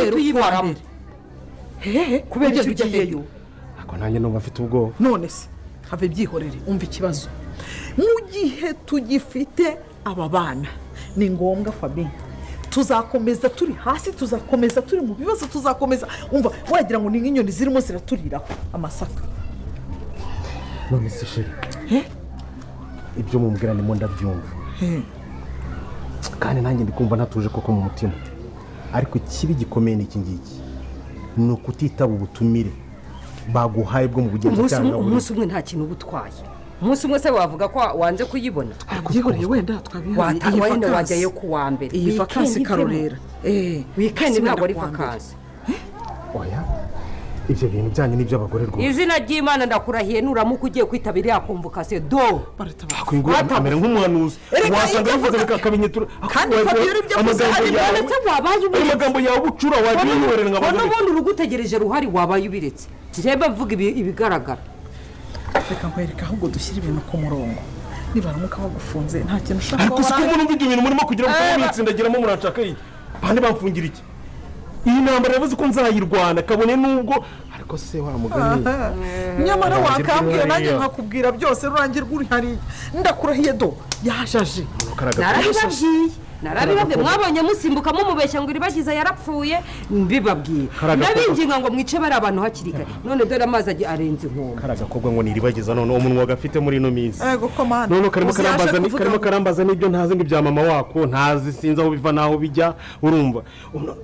Cyumweru, kuwa uyibaramo. mbere. Hehe? Kubera Ugenda icyo ujya hehe? ugiyeyo. Ariko nanjye numva mfite ubwoba. None se have, byihorere. Umva ikibazo: mu gihe tugifite aba bana, ni ngombwa, Fabi, tuzakomeza turi hasi, tuzakomeza turi mu bibazo, tuzakomeza, umva, wagira ngo ni nk'inyoni zirimo ziraturiraho amasaka. None se chérie, ibyo mubwira ndimo ndabyumva, kandi nanjye ndi kumva ntatuje koko mu mutima. Ariko ikibi gikomeye ni iki ngiki, ni ukutitaba ubutumire baguhaye bwo mu Umunsi bugenzacyaha. umwe, umunsi umwe nta kintu uba utwaye. Umunsi umwe se wavuga ko wanze kuyibona? Byihoreye, wenda twabihariye iyi Wenda vacances. wajyayo ku wa mbere. Iyi Weekend vacances ivemo. ikarorera. Weekend Hasi ntabwo ari wenda kuwa mbere. vacances. Oya, ibyo bintu byanyu ni iby'abagore rwose. Izina ry'Imana, ndakurahiye, nuramuka ugiye kwitabira iriya convocation do. Akwingura amera nk'umuhanuzi. Erega wasanga ibyo bivuze avuga- bikakamenyetura. Kandi Fabiola ibyo avuze Amagambo ari yawe, Ndetse wabaye ayo ubiretse. magambo yawe ucura, wagiye uyihorera Ngo nkabanza. n'ubundi urugutegereje ruhari, wabaye ubiretse. Njyewe mvuga ibigaragara. Reka nkwereka, ahubwo dushyire ibintu ku murongo. Nibaramuka bagufunze, nta kintu ushaka. Ariko siko umuntu umva ibyo bintu murimo kugira ngo mubitsindagiramo, muranshaka iki? Bande bamfungira iki? Iyi ntambara yavuze ko nzayirwana kabone n'ubwo. Ariko se wa mugani Nyamara Rurangirwa wakambwira uri nanjye hariya. nkakubwira byose. Rurangirwa uri hariya, ndakurahiye do, yajaje. Narabibabwiye, narabibabwiye. Mwabonye musimbuka mumubeshya ngo Iribagiza yarapfuye, mbibabwiye. Nabinginga ngo mwice bari abantu hakiri kare, none dore amazi arenze inkombe. Kari agakobwa ngo niribagiza, none umunwa gafite muri ino minsi. Ego komanda. None karimo Uzi yaje karambaza kuvuga karimo ngo- karambaza n'ibyo ntazi, ngo ibya mama wako ntazi, sinzi aho biva n'aho bijya. Urumva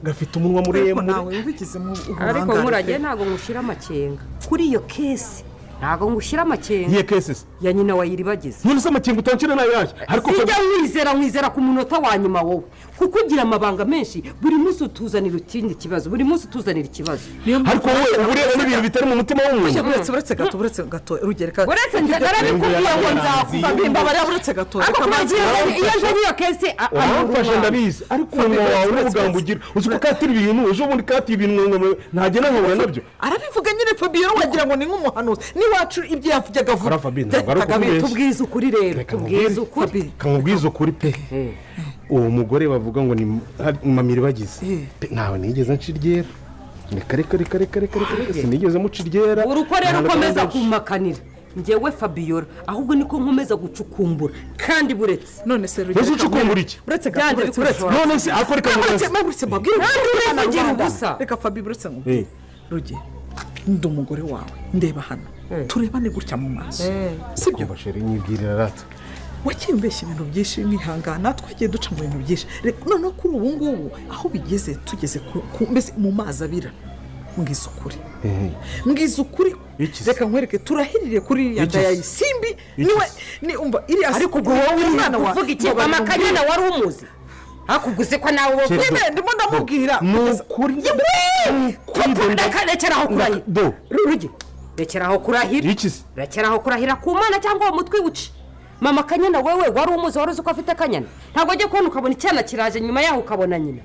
gafite umunwa Ariko muremure. nawe ubigizemo Ariko uburangare nkurage pe. ntabwo ngushyira amakenga kuri iyo case, ntabwo ngushyira amakenga. Iyihe case se? Ya nyina wa Iribagiza. None se amakenga utanshyira nayo yaje? Ariko Sijya nkwizera, nkwizera ku munota wa nyuma wowe, kuko ugira amabanga menshi. Buri munsi utuzanira ikindi kibazo, buri munsi utuzanira ikibazo. Niyo mpamvu Ariko wowe uba ureba n'ibintu bitari mu mutima w'umuntu. Uretse, uretse gato, uretse gato, rugereka. Uretse narabikubwiye ngo nzakuva. Fabi, mbabarira, uretse gato. Ariko Reka kuba mbanze- iyo nje n'iyo case Uramfashe, ndabizi, ariko umunwa wawe n'ubugambo ugira, uzi ko katira ibintu, ejo bundi katiye ibintu ntagenda nkahura nabyo. Arabivuga nyine Fabiola, wagira ngo ni nk'umuhanuzi n'iwacu, ibyo yavugaga avuga. Kora Fabi, ntabwo ari Byahitaga ukubeshya. Tubwize ukuri rero. Reka Tubwize nkubwire. ukuri. Kamubwize ukuri pe, uwo mugore bavuga ngo ni mama Iribagiza pe, ntawe nigeze nca iryera. Reka, reka, reka, reka, reka, reka, sinigeze muca iryera. Uri uko rero Nta na ukomeza gahunda. kumakanira ngewe Fabiola, ahubwo niko nkomeza gucukumbura kandi buretse. None se Mbese rugereka ucukumbura iki? Uretse gato. Byanze Uretse, uretse. bikushora. None se ako, reka Uretse, mubaze. uretse mbabwire. Ntabwo urivugira ubusa. Reka Fabi, uretse nkubwire. Eh. Ruge, ndi umugore wawe, ndeba hano, turebane gutya mu maso, sibyo? Kumva chérie, nyibwirira rata. Wagiye umbeshya ibintu byinshi nkihangana, twagiye duca mu bintu byinshi. Reka noneho kuri ubu ngubu aho bigeze, tugeze mbese mu mazi abira. Mbwiza ukuri, mbwiza ukuri. Iki se? Reka nkwereke, turahirire kuri iriya Iki nda ya se? Isimbi. Iki Niwe se? ni umva iriya Ariko ubwo wowe uri umwana wa kuvuga iki? Mama Kanyana wari umuzi? Ariko ubwo ko nawe wowe Chérie, Nyine ndimo ndamubwira. Ni ukuri, ni ukuri. Reka, rekera aho kurahira. Do. Rugi, rekera aho kurahira. Iki se? Rekera aho kurahira ku Mana cyangwa uwo mutwe uce. Mama Kanyana wowe wari umuzi? Wari uzi ko afite Kanyana? Ntabwo ajya kubona ukabona icyana kiraje, nyuma yaho ukabona nyina.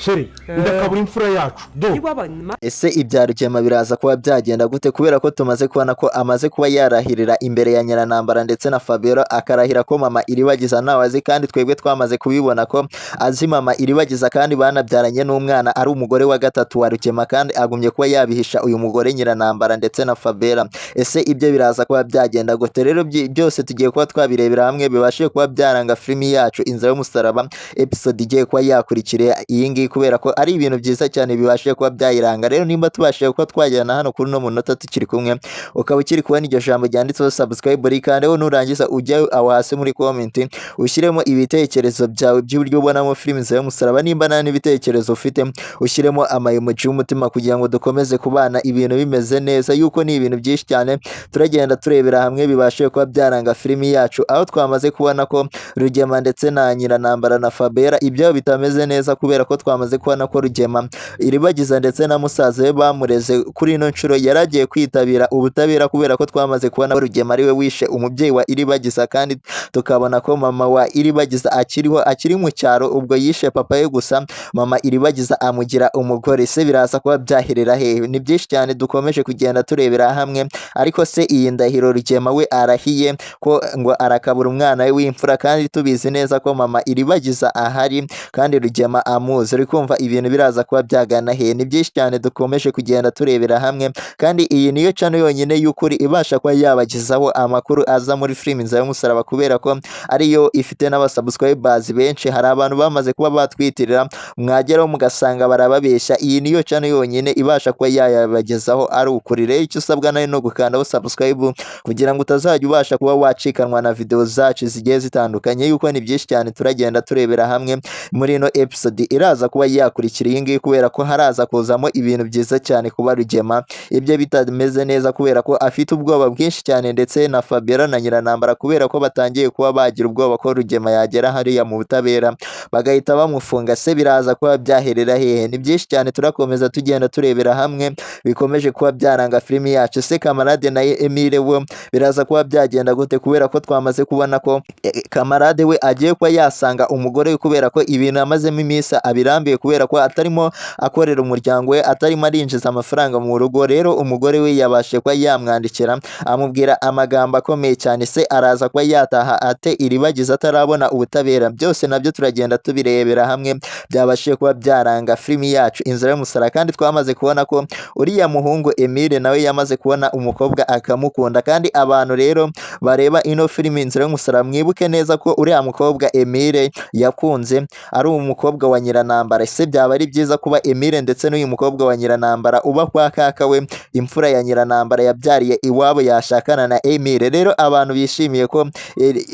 Chérie, ndakabura imfura yacu do. Niba Ese ibya Rugema biraza kuba byagenda gute? Kubera ko tumaze kubona ko amaze kuba yarahirira imbere ya Nyiranambara ndetse na Fabiola, akarahira ko mama Iribagiza ntawe azi, kandi twebwe twamaze kubibona ko azi mama Iribagiza, kandi banabyaranye n'umwana, ari umugore wa gatatu wa Rugema, kandi agumye kuba yabihisha uyu mugore Nyiranambara ndetse na Fabiola. Ese ibyo biraza kuba byagenda gute? Rero byose tugiye kuba twabirebera hamwe, bibashe kuba byaranga filimi yacu Inzira y'Umusaraba, episode igiye kuba yakurikira iyi ngiyi, kubera ko ari ibintu byiza cyane bibashije kuba byayiranga. Rero nimba tubashije kuba twajyana hano kuri uno munota tukiri kumwe, ukaba ukiri kubona iryo jambo ryanditseho subscribe, rikandeho. Nurangiza ujye aho hasi muri comment, ushyiremo ibitekerezo byawe by'uburyo ubonamo filimi Inzira y'Umusaraba. Nimba nta n'ibitekerezo ufite, ushyiremo ama emoji y'umutima kugira ngo dukomeze kubana ibintu bimeze neza, yuko ni ibintu byinshi cyane turagenda turebera hamwe bibashe kuba byaranga filimi yacu, aho twamaze kubona ko Rugema ndetse na Nyiranambara na Fabera ibyabo bitameze neza, kubera ko twamaze kubona ko Rugema, Iribagiza ndetse na musaza we bamureze. Kuri ino nshuro yari agiye kwitabira ubutabera, kubera ko twamaze kubona ko Rugema ariwe wishe umubyeyi wa Iribagiza, kandi tukabona ko mama wa Iribagiza akiriho, akiri mu cyaro. Ubwo yishe papa we gusa, mama Iribagiza amugira umugore. Se biraza kuba byaherera hehe? Ni byinshi cyane dukomeje kugenda turebera hamwe. Ariko se iyi ndahiro Rugema we arahiye ko ngo arakabura umwana we w'imfura, kandi tubizi neza ko mama Iribagiza ahari kandi Rugema amuzi? Uri kumva ibintu biraza kuba byagana he? Ni byinshi cyane dukomeje kugenda turebera hamwe, kandi iyi niyo channel yonyine y'ukuri ibasha kuba yabagezaho amakuru aza muri filimi Inzira y'Umusaraba, kubera ko ariyo ifite n'abasubscribers benshi. Hari abantu bamaze kuba batwitirira, mwageraho mugasanga barababeshya. Iyi niyo channel yonyine ibasha kuba yayabagezaho ari ukuri. Rero icyo usabwa nayo ni ugukandaho subscribe kugira ngo utazajya ubasha kuba wacikanwa na video zacu zigiye zitandukanye, yuko ni byinshi cyane turagenda turebera hamwe muri ino episode iraza kuba yakurikira iyi ngiyi, kubera ko haraza kuzamo ibintu byiza cyane. Kuba Rugema ibyo bitameze neza, kubera ko afite ubwoba bwinshi cyane, ndetse na Fabiola na Nyiranambara, kubera ko batangiye kuba bagira ubwoba ko Rugema yagera hariya mu butabera bagahita bamufunga. Se biraza kuba byaherera hehe? Ni byinshi cyane turakomeza tugenda turebera hamwe bikomeje kuba byaranga filimi yacu. Se Kamarade na Emile we biraza kuba byagenda gute? Kubera ko twamaze kubona ko Kamarade we agiye kuba yasanga umugore we, kubera ko ibintu amazemo iminsi abirambiye, kubera ko atarimo akorera umuryango we, atarimo arinjiza amafaranga mu rugo. Rero umugore we yabashije kuba yamwandikira, amubwira amagambo akomeye cyane. Se araza kuba yataha ate Iribagiza atarabona ubutabera? Byose nabyo turagenda tubirebera hamwe byabashije kuba byaranga filimi yacu Inzira y'Umusaraba. Kandi twamaze kubona ko uriya muhungu Emile nawe yamaze kubona umukobwa akamukunda. Kandi abantu rero bareba ino filimi Inzira y'Umusaraba, mwibuke neza ko uriya mukobwa Emile yakunze ari umukobwa wa Nyiranambara. Ese byaba ari byiza kuba Emile ndetse n'uyu mukobwa wa Nyiranambara uba kwa kaka we, imfura ya Nyiranambara yabyariye iwabo, yashakana na Emile? Rero abantu bishimiye ko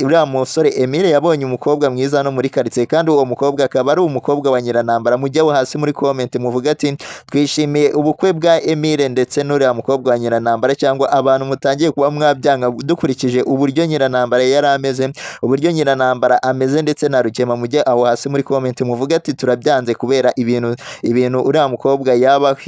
uriya musore Emile yabonye umukobwa mwiza no muri karitsiye, kandi uwo mukobwa akaba ari umukobwa wa Nyiranambara, mujyeho hasi muri comment muvuga ati twishimiye ubukwe bwa Emile ndetse n'uriya mukobwa wa Nyiranambara, cyangwa abantu mutangiye kuba mwabyanga dukurikije uburyo Nyiranambara yari ameze, uburyo Nyiranambara ameze ndetse na Rugema. Mujye aho hasi muri comment muvuga ati turabyanze kubera ibintu uriya mukobwa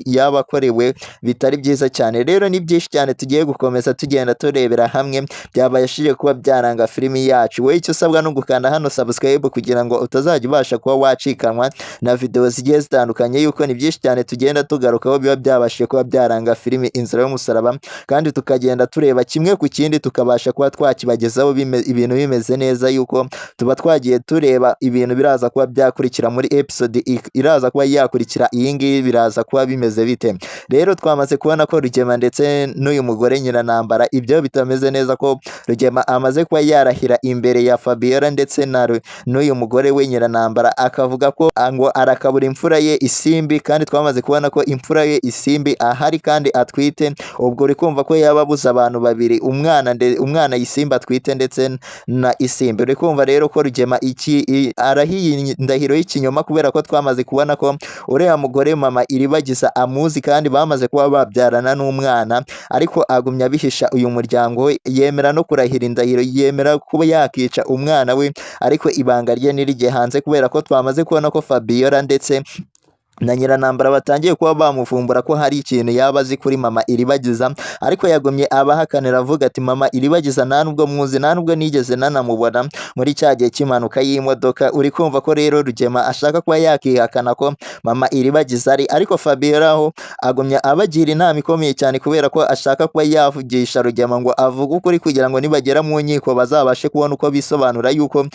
yaba akorewe bitari byiza cyane. Rero ni byinshi cyane tugiye gukomeza tugenda turebera hamwe byabashije kuba byaranga filimi yacu. Wowe icyo usabwa no gukanda hano subscribe kugira ngo utazajya ubasha kuba wacikanwa na video zigiye zitandukanye, yuko ni byinshi cyane tugenda tugarukaho biba byabashije kuba byaranga filimi Inzira y'Umusaraba, kandi tukagenda tureba kimwe ku kindi, tukabasha kuba twakibagezaho ibintu bimeze neza, yuko tuba twagiye tureba ibintu biraza kuba byakurikira muri episode iraza kuba yakurikira iyi ngiyi, biraza kuba bimeze bite. Rero twamaze kubona ko Rugema ndetse n'uyu mugore Nyiranambara ibyo bitameze neza, ko Rugema amaze kuba yarahira imbere ya Fabiola ndetse n'uyu mugore we Nyiranambara, akavuga ko ngo arakabura imfura ye Isimbi. Kandi twamaze kubona ko imfura ye Isimbi ahari kandi atwite. Ubwo uri kumva ko yaba abuze abantu babiri, umwana Isimbi atwite ndetse na Isimbi. Uri kumva rero ko Rugema iki arahiye indahiro y'ikinyoma, kubera ko twamaze kubona ko uriya mugore mama Iribagiza amuzi kandi bamaze kuba babyarana n'umwana, ariko agumya abihisha uyu muryango we, yemera no kurahira indahiro, yemera kuba yakica umwana we, ariko ibanga rye ntirijye hanze, kubera ko twamaze kubona ko Fabiola ndetse na Nyiranambara batangiye kuba bamuvumbura ko hari ikintu yaba azi kuri mama Iribagiza. Ariko yagumye abahakanira avuga ati mama Iribagiza nta nubwo muzi, nta nubwo nigeze nanamubona muri cya gihe cy'impanuka y'imodoka. Uri kumva ko rero Rugema ashaka kuba yakihakana ko mama Iribagiza ari, ariko Fabiola aho agumya abagira inama ikomeye cyane, kubera ko ashaka kuba yavugisha Rugema ngo avuge ukuri, kugira ngo nibagera mu nkiko bazabashe kubona uko bisobanura, yuko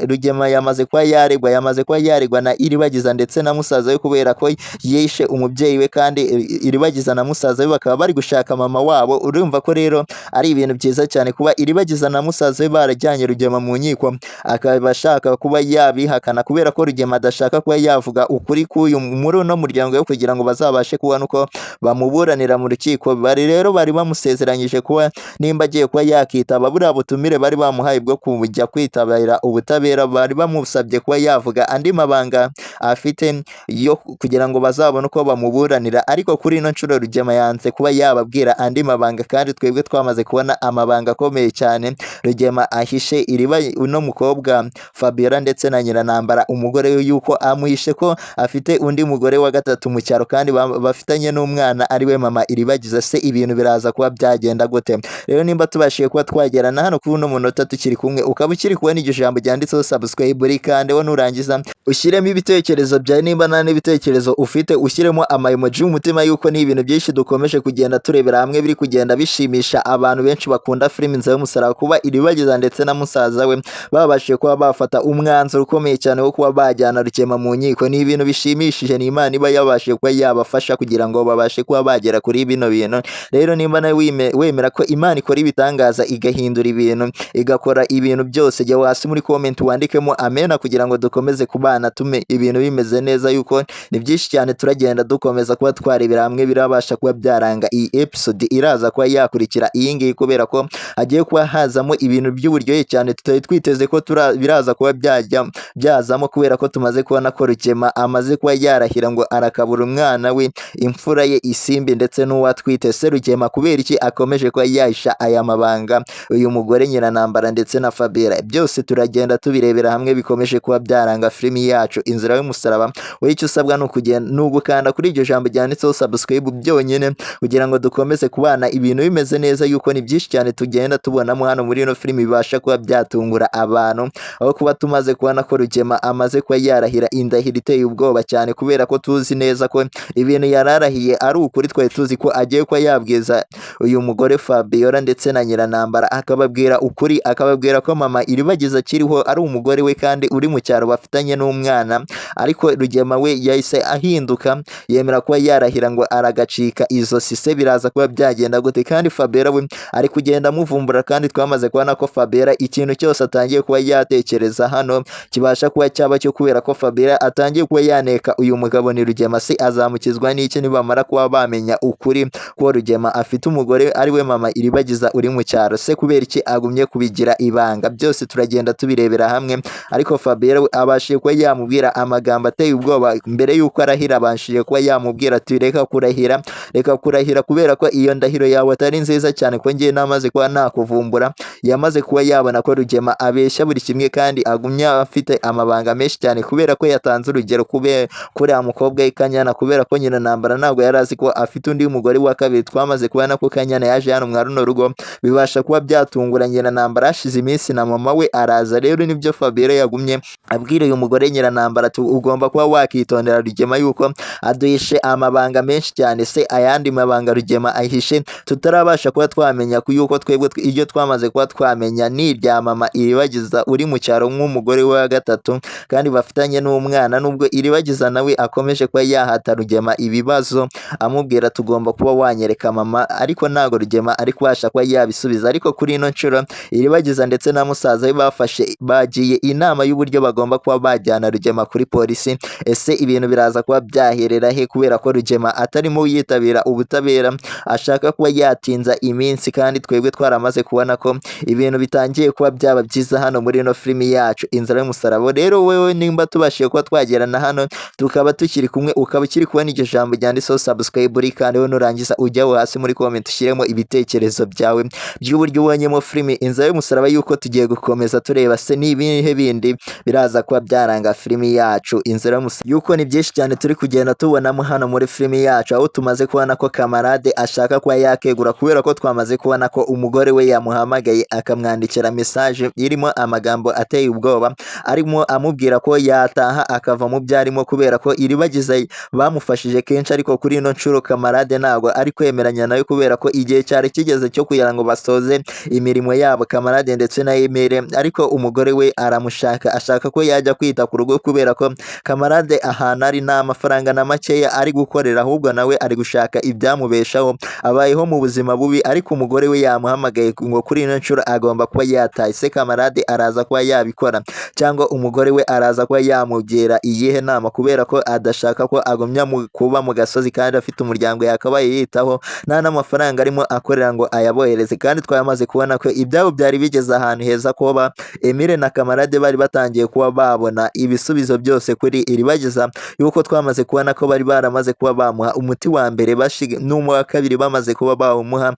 Rugema yamaze kuba yaregwa, yamaze kuba yaregwa na Iribagiza ndetse na musaza we, kubera ko yishe umubyeyi we, kandi Iribagiza na musaza we bakaba bari gushaka mama wabo. Urumva ko rero ari ibintu byiza cyane kuba Iribagiza na musaza we barajyanye Rugema mu nkiko, akaba ashaka kuba yabihakana, kubera ko Rugema adashaka kuba yavuga ukuri k'uyu muri uno muryango we, kugira ngo bazabashe kubona uko bamuburanira mu rukiko. Bari rero bari bamusezeranyije kuba nimba agiye kuba yakitaba buriya butumire bari bamuhaye bwo kujya kwitabira ubutabera, bari bamusabye kuba yavuga andi mabanga afite yo kugira ngo bazabone uko bamuburanira. Ariko kuri ino nshuro Rugema yanze kuba yababwira andi mabanga, kandi twebwe twamaze kubona amabanga akomeye cyane Rugema ahishe iriba uno mukobwa Fabiola ndetse na Nyiranambara umugore we, yuko amuhishe ko afite undi mugore wa gatatu mu cyaro, kandi bafitanye n'umwana ari we mama Iribagiza. Se ibintu biraza kuba byagenda gute? Rero nimba tubashije kuba twagerana hano kuri uno munota tukiri kumwe, ukaba ukiri kubona iryo jambo ryanditseho subscribe, kandi wo nurangiza ushyiremo ibitekerezo byawe, nimba nta ibitekerezo ufite, ushyiremo ama emoji y'umutima, yuko ni ibintu byinshi dukomeje kugenda turebera hamwe biri kugenda bishimisha abantu benshi bakunda filimi Inzira y'Umusaraba, kuba Iribagiza ndetse na musaza we babashije kuba bafata umwanzuro ukomeye cyane wo kuba bajyana Rukema mu nkiko. Ni ibintu bishimishije, ni Imana iba yabashije kuba yabafasha kugira ngo babashe kuba bagera kuri bino bintu. Rero nimba nawe wemera ko Imana ikora ibitangaza, igahindura ibintu, igakora ibintu byose, jya hasi muri comment wandikemo amena kugira ngo dukomeze kubana tume ibintu bimeze neza, yuko ni byinshi cyane turagenda dukomeza kuba twarebera hamwe birabasha kuba byaranga iyi episode iraza kuba yakurikira iyi ngiyi, kubera ko hagiye kuba hazamo ibintu by'uburyohe cyane tutari twiteze ko biraza kuba byajya byazamo, kubera ko tumaze kubona ko Rukema amaze kuba yarahira ngo arakabura umwana we, imfura ye Isimbi ndetse n'uwo atwite. Se Rukema kubera iki akomeje kuba yahisha aya mabanga uyu mugore Nyiranambara ndetse na Fabiola? Byose turagenda tubirebera hamwe bikomeje kuba byaranga filimi yacu Inzira y'Umusaraba. Wowe icyo usabwa ni ukugenda ni ugukanda kuri iryo jambo ryanditseho subscribe byonyine, kugira ngo dukomeze kubana ibintu bimeze neza, yuko ni byinshi cyane tugenda tubonamo hano muri ino filimi bibasha kuba byatungura abantu, aho kuba tumaze kubona ko Rugema amaze kuba yarahira indahiro iteye ubwoba cyane, kubera ko tuzi neza ko ibintu yararahiye ari ukuri. Twari tuzi ko agiye kuba yabwiza uyu mugore Fabiola ndetse na Nyiranambara, akababwira ukuri, akababwira ko mama Iribagiza akiriho ari umugore we kandi uri mu cyaro bafitanye n'umwana. Ariko Rugema we yahise ahinduka, yemera kuba yarahira ngo aragacika izosi. Se biraza kuba byagenda gute? Kandi Fabiola we ari kugenda amuvumbura, kandi twamaze kubona ko Fabiola ikintu cyose atangiye kuba yatekereza hano kibasha kuba cyaba cyo, kubera ko Fabiola atangiye kuba yaneka uyu mugabo ni Rugema. Se azamukizwa n'iki nibamara kuba bamenya ukuri ko Rugema afite umugore ari we mama Iribagiza uri mu cyaro? Se kubera iki agumye kubigira ibanga? Byose turagenda tubirebera hamwe. Ariko Fabiola we abashije kuba yamubwira amagambo ateye ubwoba mbere y'uko arahira, abashije kuba yamubwira ati reka kurahira, reka kurahira, kubera ko iyo ndahiro yawe atari nziza cyane, ko ngiye namaze kuba nakuvumbura. Yamaze kuba yabona ko Rugema abeshya buri kimwe kandi agumya afite amabanga menshi cyane, kubera ko yatanze urugero kuriya mukobwa we Kanyana, kubera ko Nyiranambara ntabwo yari azi ko afite undi mugore wa kabiri. Twamaze kubona ko Kanyana yaje hano mwa runo rugo, bibasha kuba byatungura Nyiranambara. Hashize iminsi na mama we araza. Rero nibyo Fabiola yagumye abwira uyu mugore Nyiranambara ati ugomba kuba wakitondera Rugema, yuko aduhishe amabanga menshi cyane. Se ayandi mabanga Rugema ahishe tutarabasha kuba twamenya, ku yuko twebwe ibyo twamaze kuba twamenya ni ibya mama Iribagiza uri mu cyaro nk'umugore we wa gatatu kandi bafitanye n'umwana, nubwo Iribagiza nawe akomeje kuba yahata Rugema ibibazo amubwira tugomba kuba wanyereka mama, ariko ntabwo Rugema ari kubasha kuba yabisubiza. Ariko kuri ino nshuro Iribagiza ndetse na musaza we bafashe bagiye inama y'uburyo bagomba kuba bajyana Rugema kuri polisi. Ese ibintu biraza kuba byaherera he? Kubera ko Rugema atarimo yitabira ubutabera, ashaka kuba yatinza iminsi, kandi twebwe twaramaze kubona ko ibintu bitangiye kuba byaba byiza hano muri ino filimi yacu Inzira y'Umusaraba. Rero wewe nimba tubashije kuba twagerana hano tukaba tukiri kumwe, ukaba ukiri kubona iryo jambo ryanditseho subscribe, uri kandi wowe nurangiza ujya hasi muri comment ushyiremo ibitekerezo byawe by'uburyo ubonyemo filimi Inzira y'Umusaraba, yuko tugiye gukomeza tureba se n'ibihe bindi biraza kuba byaranga filimi yacu Inzira y'Umusaraba, yuko ni byinshi cyane turi kugenda tubonamo hano muri filimi yacu, aho tumaze kubona ko Kamarade ashaka kuba yakegura, kubera ko twamaze kubona ko umugore we yamuhamagaye akamwandikira message irimo amagambo ateye ubwoba, arimo amubwira ko yataha akava mu byo arimo, kubera ko Iribagiza bamufashije kenshi. Ariko kuri ino nshuro Kamarade ntabwo ari kwemeranya nawe, kubera ko igihe cyari kigeze cyo kugira ngo basoze imirimo yabo Kamarade ndetse na Emile, ariko umugore we aramushaka, ashaka ko yajya kwita ku rugo, kubera ko Kamarade ahantu ari nta mafaranga na makeya ari gukorera, ahubwo nawe ari gushaka ibyamubeshaho, abayeho mu buzima bubi. Ariko umugore we yamuhamagaye ngo kuri ino nshuro agomba kuba yataye. Se Kamarade araza kuba yabikora, cyangwa umugore we araza kuba yamugira iyihe nama? Kubera ko adashaka ko agumya kuba mu gasozi kandi afite umuryango yakabaye yitaho, nta n'amafaranga arimo akorera ngo ayabohereze. Kandi twamaze kubona ko ibyabo byari bigeze ahantu heza, kuba Emile na Kamarade bari batangiye kuba babona ibisubizo byose kuri Iribagiza, yuko twamaze kubona ko bari baramaze kuba bamuha umuti wa mbere n'uwa kabiri bamaze kuba bawumuha.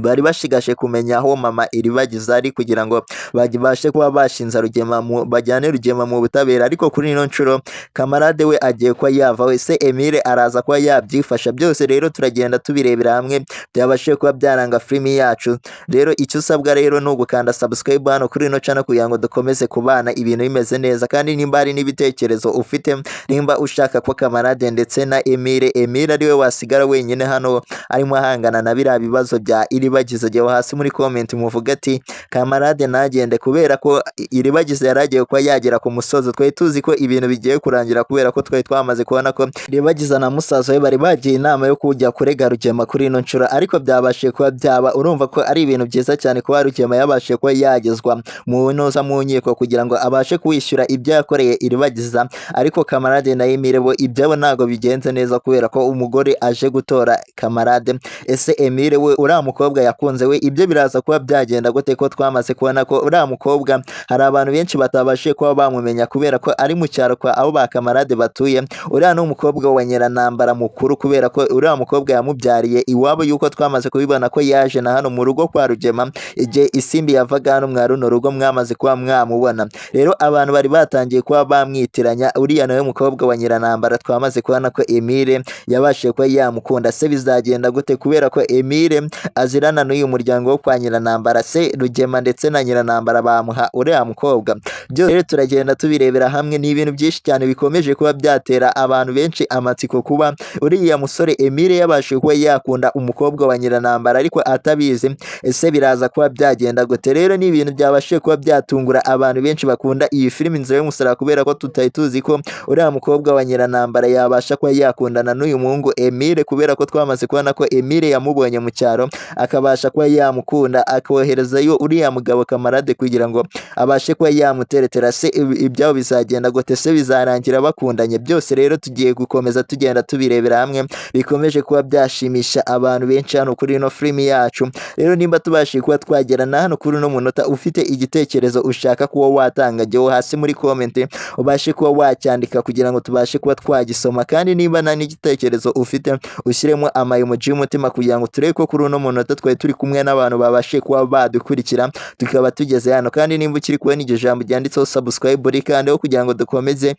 Bari bashigaje kumenya aho mama Iribagiza ari kugira ngo babashe kuba bashinza Rugema bajyane Rugema mu butabera. Ariko kuri ino nshuro Kamarade we agiye kuba yava, se Emile araza kuba yabyifasha byose. Rero turagenda tubirebera hamwe byabashije kuba byaranga filimi yacu. Rero icyo usabwa rero ni ugukanda subscribe hano kuri ino channel kugira ngo dukomeze kubana ibintu bimeze neza. Kandi nimba hari n'ibitekerezo ufite, nimba ushaka ko Kamarade ndetse na Emile ariwe wasigara wenyine hano arimo ahangana na biriya bibazo bya Iribagiza, jya hasi muri comment muvuga ati Kamarade ntagende, kubera ko Iribagiza yaragiye kuba yagera ku musozi. Twari tuzi ko ibintu bigiye kurangira kubera ko twari twamaze kubona ko Iribagiza na musaza we bari bagiye inama yo kujya kurega Rugema kuri ino nshuro, ariko byabashije kuba byaba. Urumva ko ari ibintu byiza cyane kuba Rugema yabashije kuba yagezwa mu ntoza mu nkiko kugira ngo abashe kuwishyura ibyo yakoreye Iribagiza. Ariko Kamarade na Emile bo ibyabo ntabwo bigenze neza kubera ko umugore aje gutora Kamarade. Ese Emile we, uriya mukobwa yakunze we, ibyo biraza kuba byagenda gute, ko twamaze kubona ko uriya mukobwa hari abantu benshi batabashije kuba bamumenya kubera ko ari mu cyaro kwa abo ba Kamarade batuye? Uriya ni umukobwa wa Nyiranambara mukuru, kubera ko uriya mukobwa yamubyariye iwabo, yuko twamaze kubibona ko yaje na hano mu rugo kwa Rugema igihe Isimbi yavaga hano mwa runo rugo, mwamaze kuba mwamubona. Rero abantu bari batangiye kuba bamwitiranya. Uriya nawe mukobwa wa Nyiranambara twamaze kubona ko Emile yabashije kuba yamukunda. Se bizagenda gute, kubera ko Emile azirana n'uyu muryango wo kwa Nyiranambara? Se Rugema ndetse na Nyiranambara bamuha uriya mukobwa? Byose rero turagenda tubirebera hamwe. Ni ibintu byinshi cyane bikomeje kuba byatera abantu benshi amatsiko, kuba uriya musore Emile yabashije kuba yakunda umukobwa wa Nyiranambara ariko atabizi. Ese biraza kuba byagenda gute? Rero ni ibintu byabashije kuba byatungura abantu benshi bakunda iyi filimi Inzira y'Umusaraba, kubera ko tutari tuzi ko uriya mukobwa wa Nyiranambara yabasha kuba yakundana n'uyu muhungu Emile, kubera ko twamaze kubona ko Emile yamubonye mu cyaro akabasha kuba yamukunda, akoherezayo uriya mugabo Kamarade kugira ngo abashe kuba yamuteretera. Se ibyabo bizagenda gute? Se bizarangira bakundanye? Byose rero tugiye gukomeza tugenda tubirebera hamwe, bikomeje kuba byashimisha abantu benshi hano kuri ino filimi yacu. Rero nimba tubashije kuba twagera na hano kuri uno munota, ufite igitekerezo ushaka kuba watanga, jya hasi muri comment ubashe kuba wacyandika kugira ngo tubashe kuba twagisoma. Kandi niba nta n'igitekerezo ufite, ushyiremo ama emoji y'umutima kugira ngo turebe ko kuri uno munota twari turi kumwe n'abantu babashije kuba badukurikira tukaba tugeze hano. Kandi nimba ukiri kubona iryo jambo ryanditseho subscribe, rikandeho kugira ngo dukomeze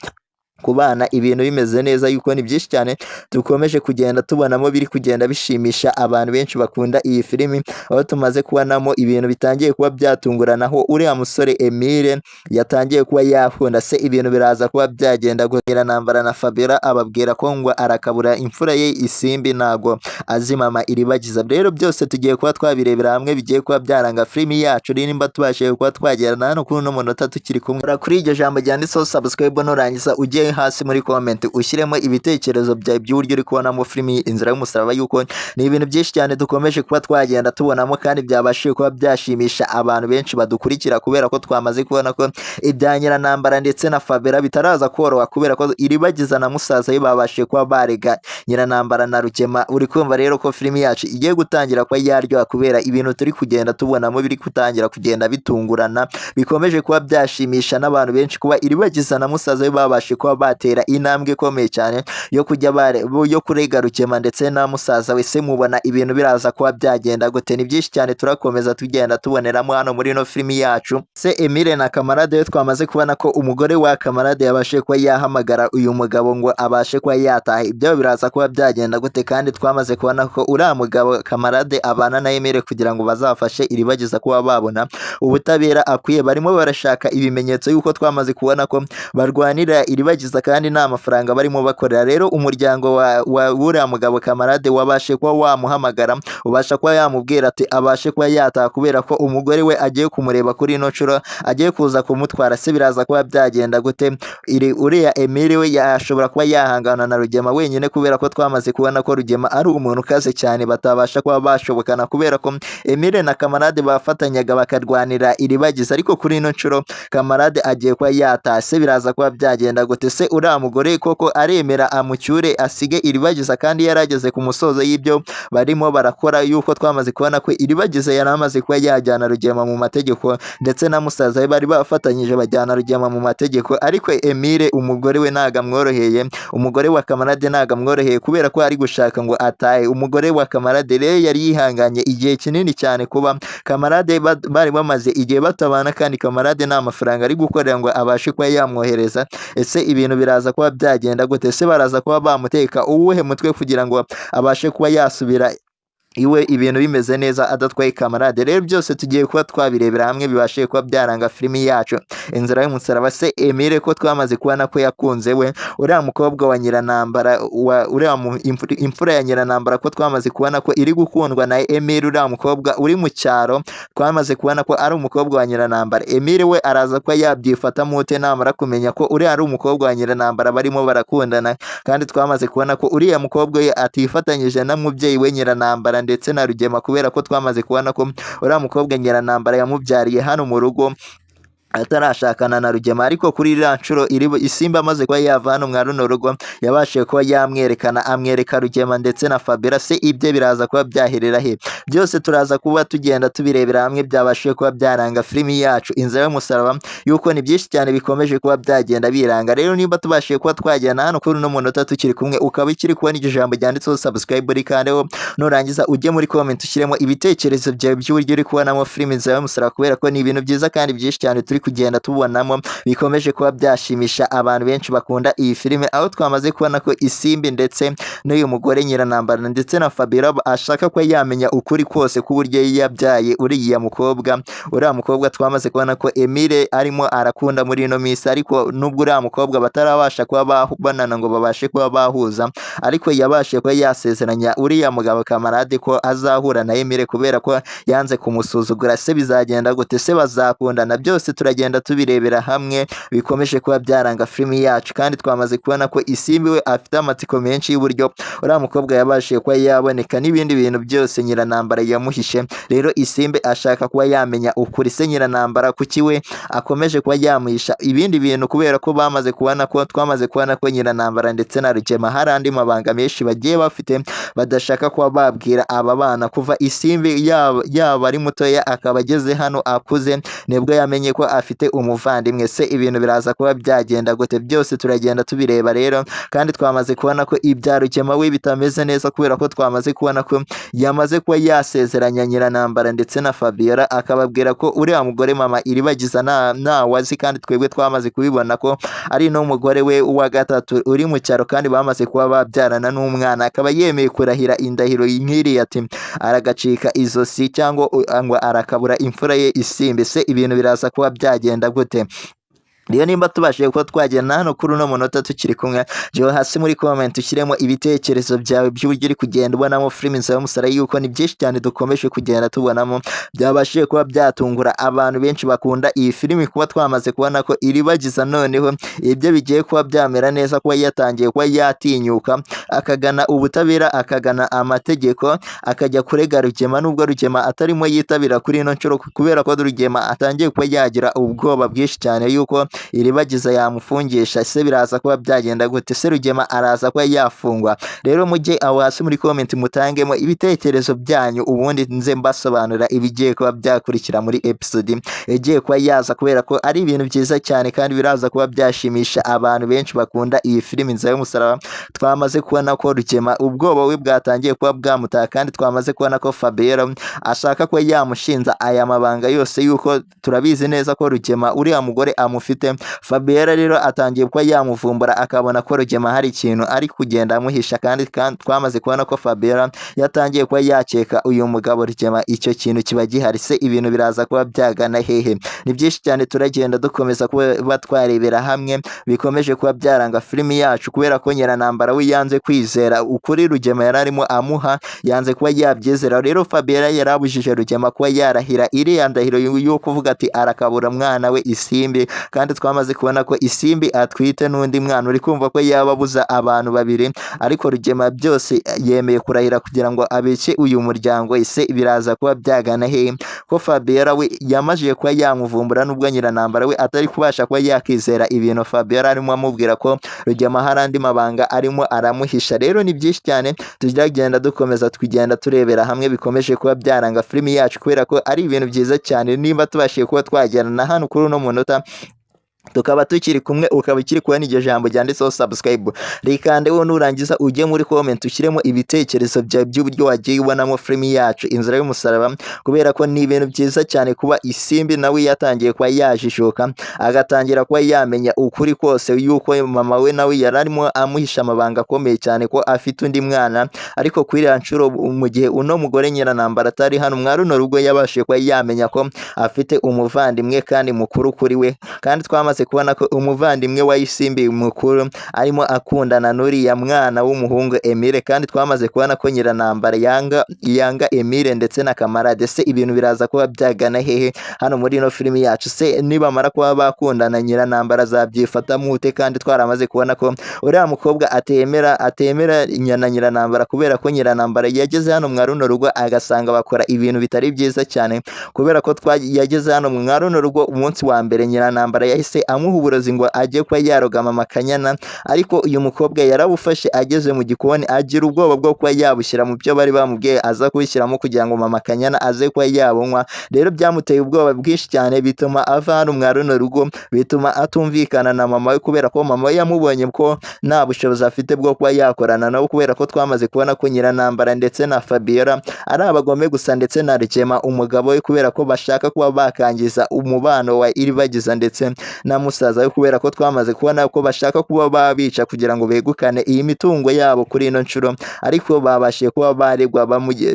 kubana ibintu bimeze neza, yuko ni byinshi cyane dukomeje kugenda tubonamo biri kugenda bishimisha abantu benshi bakunda iyi filimi, aho tumaze kubonamo ibintu bitangiye kuba byatungurana, aho uriya musore Emile yatangiye kuba yakunda. Se ibintu biraza kuba byagenda gute? Nyiranambara na Fabiola ababwira ko ngo arakabura imfura ye Isimbi, ntago azi mama Iribagiza. Rero byose tugiye kuba twabirebera hamwe, bigiye kuba byaranga filimi yacu. Nimba tubashije kuba twagerana hano kuri uno munota tukiri kumwe, kuri iryo jambo ryanditseho subscribe, nurangiza ujye hasi muri comment ushyiremo ibitekerezo byawe by'uburyo uri kubonamo filimi Inzira y'Umusaraba, yuko ni ibintu byinshi cyane dukomeje kuba twagenda tubonamo kandi byabashije kuba byashimisha abantu benshi badukurikira, kubera ko twamaze kubona ko ibya Nyiranambara ndetse na Fabiola bitaraza koroha, kubera ko Iribagiza na musaza we babashije kuba barega Nyiranambara na Rugema. Uri kumva rero ko filimi yacu igiye gutangira kuba yaryoha, kubera ibintu turi kugenda tubonamo biri gutangira kugenda bitungurana, bikomeje kuba byashimisha n'abantu benshi, kuba Iribagiza na musaza we babashije kuba batera intambwe ikomeye cyane yo kujya yo kurega Rugema ndetse na musaza we. Se mubona ibintu biraza kuba byagenda gute? Ni byinshi cyane turakomeza tugenda tuboneramo hano muri ino filimi yacu. Se Emile na Kamarade we, twamaze kubona ko umugore wa Kamarade yabashije kuba yahamagara uyu mugabo ngo abashe kuba yataha, ibyo biraza kuba byagenda gute? Kandi twamaze kubona ko uriya mugabo Kamarade abana na Emile kugira ngo bazafashe Iribagiza kuba babona ubutabera akwiye. Barimo barashaka ibimenyetso yuko twamaze kubona ko barwanira Iribagiza kandi nta mafaranga barimo bakorera. Rero umuryango wa uriya mugabo Kamarade wabashe kuba wamuhamagara, ubasha kuba yamubwira ati abashe kuba yataha, kubera ko umugore we agiye kumureba kuri ino nshuro, agiye kuza kumutwara. Se biraza kuba byagenda gute? Uriya Emile we yashobora kuba yahangana na Rugema wenyine, kubera ko twamaze kubona ko Rugema ari umuntu ukaze cyane batabasha kuba bashobokana, kubera ko Emile na Kamarade bafatanyaga bakarwanira Iribagiza, ariko kuri ino nshuro Kamarade agiye kuba yataha. Se biraza kuba byagenda gute? Ese uriya mugore koko aremera amucyure asige Iribagiza kandi yarageze ku musozo y'ibyo barimo barakora, yuko twamaze kubona ko Iribagiza yari amaze kuba yajyana Rugema mu mategeko ndetse na musaza we bari bafatanyije bajyana Rugema mu mategeko, ariko Emile umugore we ntago amworoheye, umugore wa Kamarade ntago amworoheye kubera ko ari gushaka ngo atahe. Umugore wa Kamarade rero yari yihanganye igihe kinini cyane kuba Kamarade bari bamaze igihe batabana, kandi Kamarade nta mafaranga ari gukorera ngo abashe kuba yamwohereza. Ese ibintu biraza kuba byagenda gute? Ese baraza kuba bamuteka uwuhe mutwe kugira ngo abashe kuba yasubira iwe ibintu bimeze neza adatwaye Kamarade? Rero byose tugiye kuba twabirebera hamwe bibashe kuba byaranga filimi yacu Inzira y'Umusaraba. Se Emile ko twamaze kubona ko yakunze we uriya mukobwa wa Nyiranambara, uriya imfura ya Nyiranambara, ko twamaze kubona ko iri gukundwa na Emile, uriya mukobwa uri mu cyaro twamaze kubona ko ari umukobwa wa Nyiranambara, Emile we araza kuba yabyifatamo ute namara kumenya ko uriya ari umukobwa wa Nyiranambara barimo barakundana, kandi twamaze kubona ko uriya mukobwa we atifatanyije na mubyeyi we Nyiranambara ndetse na Rugema, kubera ko twamaze kubona ko uriya mukobwa Nyiranambara yamubyariye hano mu rugo atarashakana na Rugema. Ariko kuri iriya nshuro Isimbi amaze kuba yava hano mwa runo rugo yabashije kuba yamwerekana, amwereka Rugema ndetse na Fabiola. Se ibye biraza kuba byaherera he? Byose turaza kuba tugenda tubirebera hamwe byabashije kuba byaranga filimi yacu Inzira y'Umusaraba, yuko ni byinshi cyane bikomeje kuba byagenda biranga. Rero niba tubashije kuba twagenda hano kuri uno munota tukiri kumwe, ukaba ukiri kubona iryo jambo ryanditseho subscribe, rikandeho, nurangiza ujye muri comment ushyiremo ibitekerezo byawe by'uburyo uri kubonamo filimi Inzira y'Umusaraba, kubera ko ni ibintu byiza kandi byinshi cyane turi kugenda tubonamo bikomeje kuba byashimisha abantu benshi bakunda iyi filime, aho twamaze kubona ko Isimbi ndetse n'uyu mugore Nyiranambara ndetse na Fabiola ashaka ko yamenya ukuri kose k'uburyo yabyaye uriya mukobwa. Uriya mukobwa twamaze kubona ko Emile arimo arakunda muri ino minsi, ariko nubwo uriya mukobwa batarabasha kuba babonana ngo babashe kuba bahuza, ariko yabashije kuba yasezeranya uriya mugabo Kamarade ko azahura na Emile kubera ko yanze kumusuzugura. Se bizagenda gute? Se bazakundana? Byose turagenda tubirebera hamwe bikomeje kuba byaranga filimi yacu, kandi twamaze kubona ko Isimbi we afite amatsiko menshi y'uburyo uriya mukobwa yabashije kuba yaboneka n'ibindi bintu byose Nyiranambara yamuhishe. Rero Isimbi ashaka kuba yamenya ukuri. Se Nyiranambara kuki we akomeje kuba yamuhisha ibindi bintu? Kubera ko bamaze kubona ko twamaze kubona ko Nyiranambara ndetse na Rugema hari andi mabanga menshi bagiye bafite badashaka kuba babwira aba bana. Kuva Isimbi yaba ari mutoya akaba ageze hano akuze, nibwo yamenye ko afite umuvandimwe. Se ibintu biraza kuba byagenda gute? Byose turagenda tubireba rero, kandi twamaze kubona ko ibya Rugema we bitameze neza, kubera ko twamaze kubona ko yamaze kuba yasezeranya Nyiranambara ndetse na Fabiola, akababwira ko uriya mugore mama Iribagiza ntawe azi, kandi twebwe twamaze kubibona ko ari n'umugore we wa gatatu uri mu cyaro, kandi bamaze kuba babyarana n'umwana, akaba yemeye kurahira indahiro nk'iriya ati aragacika izosi cyangwa ngo arakabura imfura ye Isimbi. Se ibintu biraza kuba byagenda gute? Rero nimba tubashije kuba twagenda hano kuri uno munota tukiri kumwe, jya hasi muri comment ushyiremo ibitekerezo byawe by'uburyo uri kugenda ubonamo filimi Inzira y'Umusaraba, yuko ni byinshi cyane dukomeje kugenda tubonamo byabashije kuba byatungura abantu benshi bakunda iyi filimi, kuba twamaze kubona ko Iribagiza noneho ibyo bigiye kuba byamera neza, kuba yatangiye kuba yatinyuka akagana ubutabera, akagana amategeko, akajya kurega Rugema, nubwo Rugema atarimo yitabira kuri ino nshuro, kubera ko Rugema atangiye kuba yagira ubwoba bwinshi cyane yuko Iribagiza yamufungisha. Se biraza kuba byagenda gute? Se Rugema araza kuba yafungwa? Rero mujye aho hasi muri comment mutangemo ibitekerezo byanyu, ubundi nze mbasobanurira ibigiye kuba byakurikira muri episode igiye kuba yaza, kubera ko ari ibintu byiza cyane kandi biraza kuba byashimisha abantu benshi bakunda iyi filimi Inzira y'Umusaraba. Twamaze kubona ko Rugema ubwoba we bwatangiye kuba bwamutaha, kandi twamaze kubona ko Fabiola ashaka kuba yamushinza aya mabanga yose, yuko turabizi neza ko Rugema uriya mugore amufite. Fabiola rero atangiye kuba yamuvumbura akabona ko Rugema hari ikintu ari kugenda amuhisha, kandi twamaze kubona ko Fabiola yatangiye kuba yakeka uyu mugabo Rugema, icyo kintu kiba gihari. Se ibintu biraza kuba byagana hehe? Ni byinshi cyane turagenda dukomeza kuba twarebera hamwe bikomeje kuba byaranga filimi yacu, kubera ko Nyiranambara we yanze kwizera ukuri Rugema yari arimo amuha, yanze kuba yabyizera. Rero Fabiola yarabujije Rugema kuba yarahira iriya ndahiro yo kuvuga ati arakabura mwana we Isimbi, kandi twamaze kubona ko Isimbi atwite n'undi mwana, uri kumva ko yaba abuza abantu babiri, ariko Rugema byose yemeye kurahira kugira ngo abeke uyu muryango. Ese biraza kuba byagana hehe ko Fabiola we yamajije kuba yamuvumbura, nubwo Nyiranambara we atari kubasha kuba yakizera ibintu Fabiola arimo amubwira ko Rugema hari andi mabanga arimo aramuhisha. Rero ni byinshi cyane tugenda dukomeza tugenda turebera hamwe bikomeje kuba byaranga filimi yacu, kubera ko ari ibintu byiza cyane. Niba tubashije kuba twagera na hano kuri uno munota tukaba tukiri kumwe, ukaba ukiri kubona iryo jambo ryanditseho subscribe, rikande wowe nurangiza ujye muri comment ushyiremo ibitekerezo byawe by'uburyo wagiye ubonamo filimi yacu Inzira y'Umusaraba, kubera ko ni ibintu byiza cyane kuba Isimbi nawe yatangiye kuba yajijuka, agatangira kuba yamenya ukuri kose yuko mama we nawe yari arimo amuhisha amabanga akomeye cyane ko afite undi mwana. Ariko kuri iriya nshuro, mu gihe uno mugore Nyiranambara atari hano mwa runo rugo, yabashije kuba yamenya ko afite umuvandimwe kandi mukuru kuri we, kandi twamaze kubona ko umuvandimwe wa Isimbi mukuru arimo akundana n'uriya mwana w'umuhungu Emile, kandi twamaze kubona ko Nyiranambara yanga Emile ndetse na Kamarade. Se ibintu biraza kuba byagana hehe hano muri ino filimi yacu? Se nibamara kuba bakundana Nyiranambara azabyifatamo ute, kandi twaramaze kubona ko uriya mukobwa atemera na Nyiranambara, kubera ko Nyiranambara yageze hano mwa runo rugo agasanga bakora ibintu bitari byiza cyane, kubera ko yageze hano mwa runo rugo umunsi wa mbere Nyiranambara yahise amuha uburozi ngo ajye kuba yaroga mama Kanyana, ariko uyu mukobwa yarabufashe ageze mu gikoni agira ubwoba bwo kuba yabushyira mu byo bari bamubwiye aza kubishyiramo kugira ngo mama Kanyana aze kuba yabunywa. Rero byamuteye ubwoba bwinshi cyane, bituma ava hano mwa runo rugo, bituma atumvikana na mama we, kubera ko mama we yamubonye ko nta bushobozi afite bwo kuba yakorana nabo, kubera ko twamaze kubona ko Nyiranambara ndetse na Fabiola ari abagome gusa, ndetse na Rugema umugabo we, kubera ko bashaka kuba bakangiza umubano wa Iribagiza ndetse na musaza we, kubera ko twamaze kubona ko bashaka kuba babica kugira ngo begukane iyi mitungo yabo kuri ino nshuro. Ariko babashije kuba baregwa,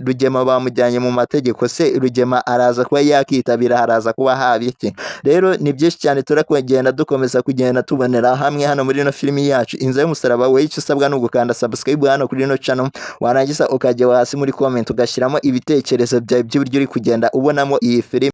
Rugema bamujyanye mu mategeko. Se Rugema araza kuba yakitabira, haraza kuba haba iki? Rero ni byinshi cyane turakugenda dukomeza kugenda tubonera hamwe hano muri ino filimi yacu Inzira y'Umusaraba. Wowe icyo usabwa ni ugukanda subscribe hano kuri ino channel, warangiza ukajya hasi muri comment ugashyiramo ibitekerezo byawe by'uburyo uri kugenda ubonamo iyi filimi.